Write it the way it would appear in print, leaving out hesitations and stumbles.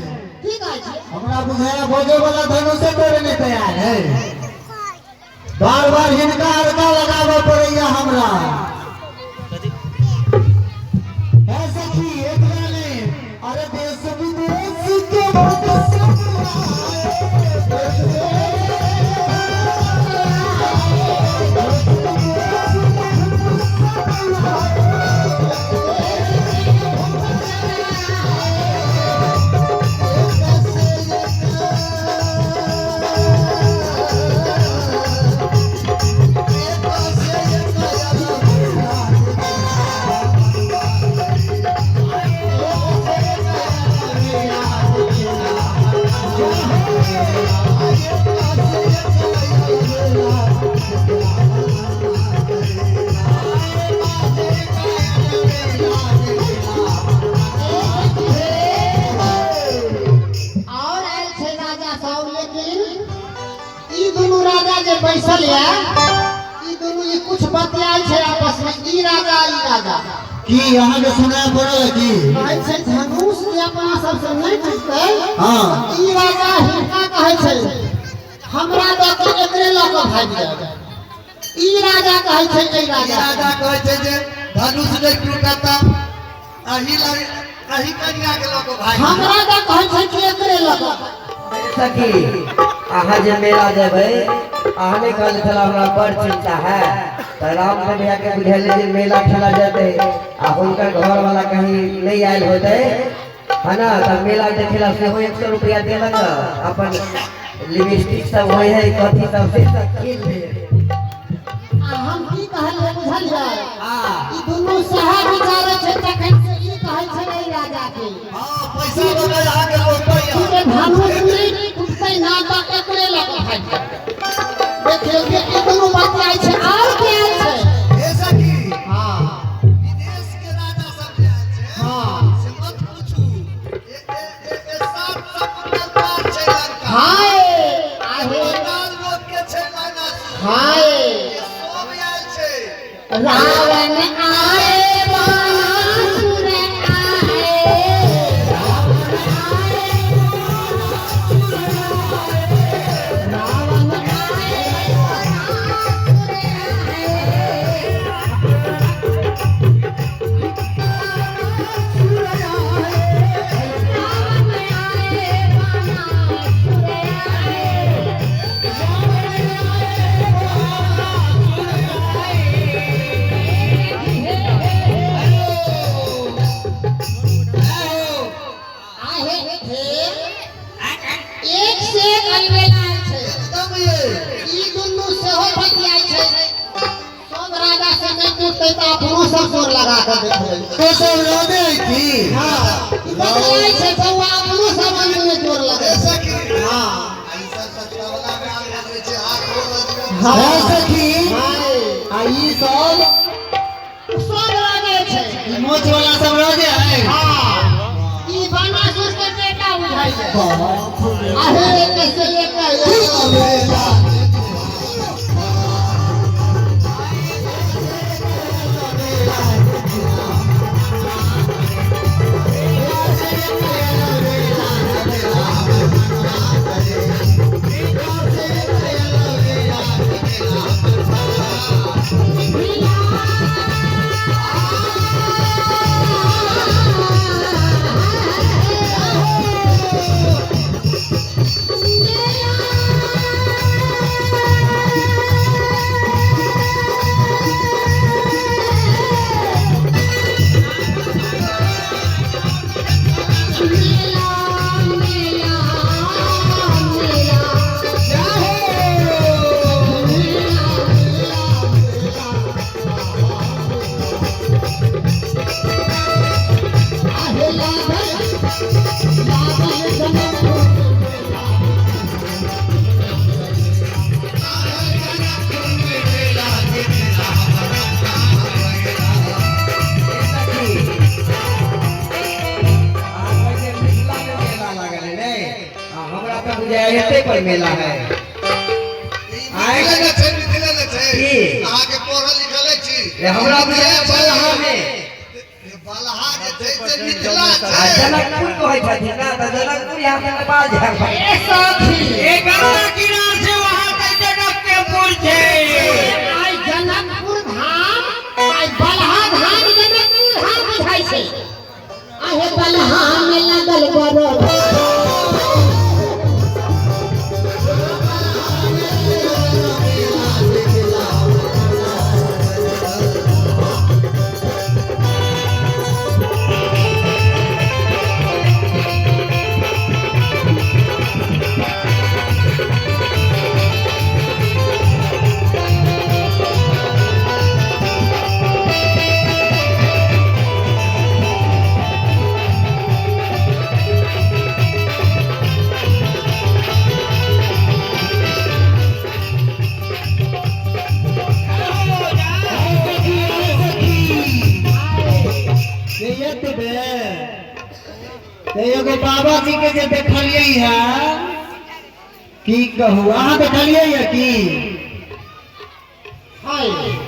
हमरा बुझाया भोजे वाला धनुषे तोड़े नहीं तैयार है। बार बार हिनका अड़का लगाबऽ पड़ैया हमरा। है सखी एतबे नहि, अरे देश विदेश के भक्त सब और आयल छै राजा सब, लेकिन ई दुनू राजा जे बैसल ये, ई दुनू ई कुछ बतियाइ छै आपस में, ई राजा ई राजा। की अहाँके सुनाय पड़ल की? कहै छै धनुष जे अपना सबसे नहि टूटतै। हाँ। ई राजा हिनका कहै छै हमरा दऽ के एकरे लऽ कऽ भागि जाउ। ई राजा कहै छै एहि ई राजा राजा कहै छै जे धनुष नहि टूटत तऽ अही लग अही कनिया के लऽ कऽ भागि जायब। हमरा दऽ कहै छै कि एकरे लऽ कऽ। सखी अहाँ जे मेला जेबै, अहाँ नहि कहले छला हमरा बड़ चिंता है, तऽ रामदेव भैया के बुझेलै जे मेला ठेला जेतै आ हुनकर घर वाला कहीं नहीं आयल होतै है ना, तऽ मेला देखेला सेहो 100 रुपया देलक। अपन लिपस्टिक सब होइ है कथी सब से सब कीन ले। आ हम की कहलियै बुझलियै? हाँ। ई दुनू सएह विचारै छै तखन से ई कहै छै एहि राजा के हँ, पैसा लऽ कऽ अहाँके लौटैया। कि जे धनुष नहि टूटतै ना तऽ एकरे लऽ कऽ भागि जाउ। देखियौ जे ई दुनू बतियाइ छै। आर के आयल छै? हे सखी, हाँ। विदेश के राजा सब जे आयल छै, हाँ। से मत पूछू। ए ए ए ए सात समुद्र पार छै लंका। हाय आहे। पाताल लोक के छै बानासुर। हाय। ई सब आयल छै। रावण आए बाणासुर आए, रावण आए रावण आए बाणासुर आए, रावण आए बाणासुर आए। आहे हे, एक से एक अलबेला आयल छै। एकदम ये ई दुनू सेहो बतियाइ छै, सब राजा से नहि टूटतै तऽ अपनो सब जोर लगा कऽ देखबै। तो सब राजे है की? हाँ, ई बतियाइ छै बौआ, अपनो सब अंगमे जोर हे लगै। सखी, हाँ। आ ई सब सस्ता वाला काम बनबै छै, हाथ गोर लगबै। है सखी, हाय। आ ई सब सब राजे छै। ई मोछ वाला सब राजे है। हाँ, ई बाणासुर के बेटा बुझाइ छै। आहे एक से एक हे पर मेला है। ई मिथिले ने छै, मिथिले ने छै। की? अहाँके पढ़ल लिखल छी? रे हमरा बुझाय बलहा में। बलहा जे छै से मिथिला आ छै। जनकपुर कहै छथिन ना, तऽ जनकपुर यहाँ से नेपाल जाय पड़ै। ए सखी, ए गंगा किनार से वहाँ तक जनकपुर छै। आइ जनकपुर धाम, आइ बलहा धाम, जनकपुर धाम बुझाइ छै। आहे बलहा में लगल बड़ो। एगो बाबा जी के जे देखलियै है, की कहू, अहाँ देखलियै है की? हाय।